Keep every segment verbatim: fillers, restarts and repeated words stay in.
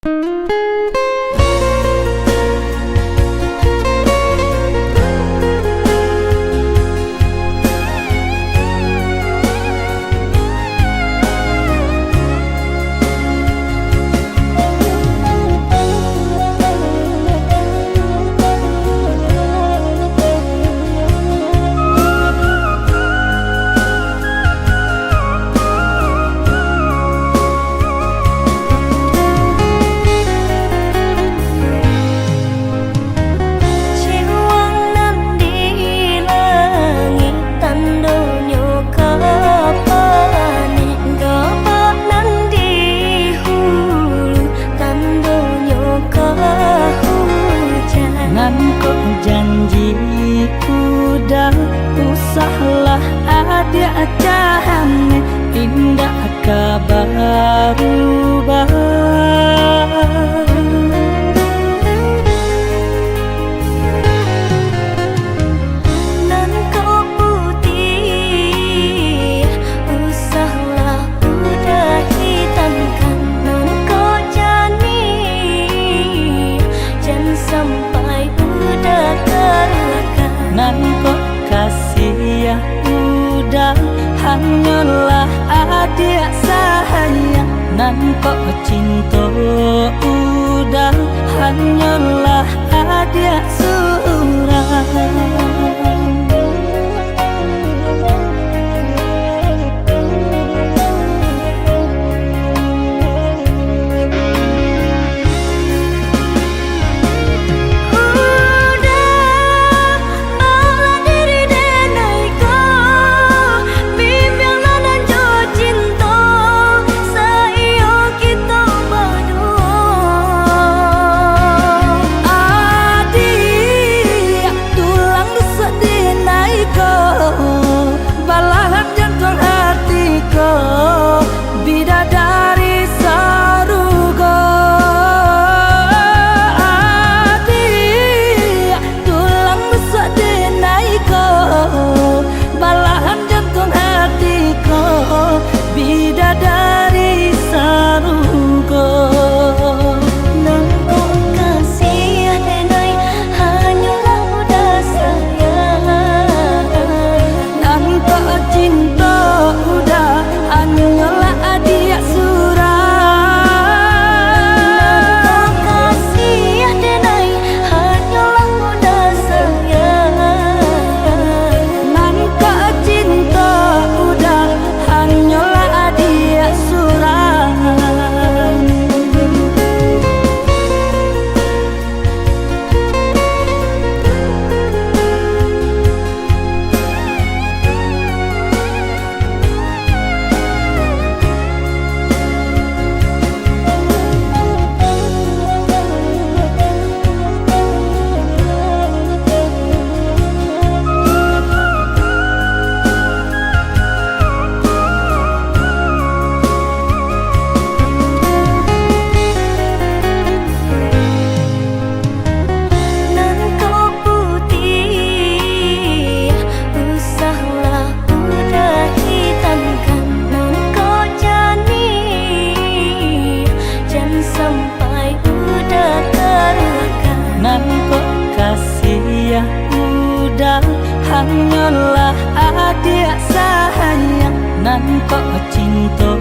Ciwang nan di langik, tandonyo ka paneh, gabak nan di hulu, tandonyo ka hujan. Nan kok janji uda, usahlah adiak caneh, indak ka barubah. Nan kok putiah, usahlah uda hitamkan. Nan kok janiah, jan sampai uda karuahkan. Nan kok kasiah uda, hanyolah adiak sayang. Nan kok cinto uda, hanyolah adiak surang. Uda, balah diri denai ko, bimbianglah nan jo cinto, saiyo kito baduo. Adiak, tulang rusuk denai ko, balahan jantuang ati ko, bidadari sarugo. Adiak, tulang rusuk denai ko, balahan jantuang ati ko, bidadari sarugo. Nan kok kasiah denai, hanyolah uda sayang. Nan kok cinto uda, hanyolah adiak surang. Nan kok kasiah denai, hanyolah uda sayang. Nan kok cinto uda, hanyolah adiak surang. Nan kok putiah, usahlah uda hitamkan. Nan kok janiah, jan sampai uda karuahkan. Nan kok kasiah uda, hanyolah adiak sayang. Nan kok cinto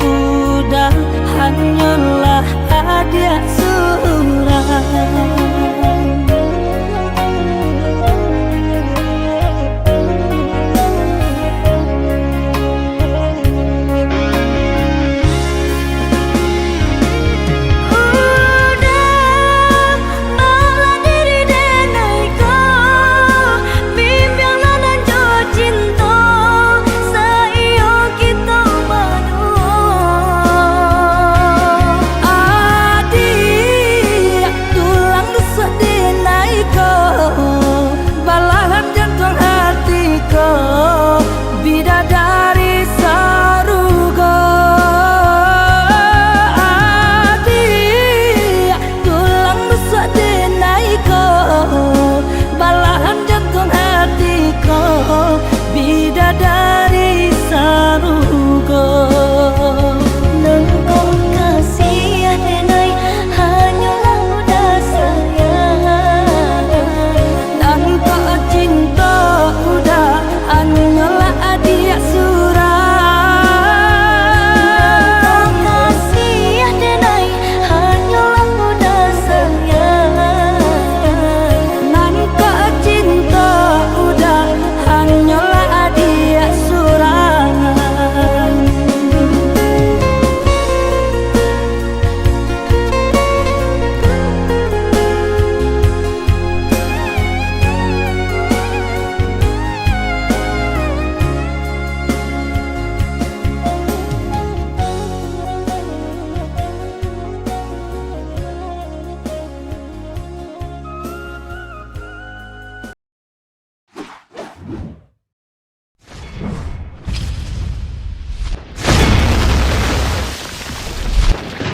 uda, hanyolah adiak surang.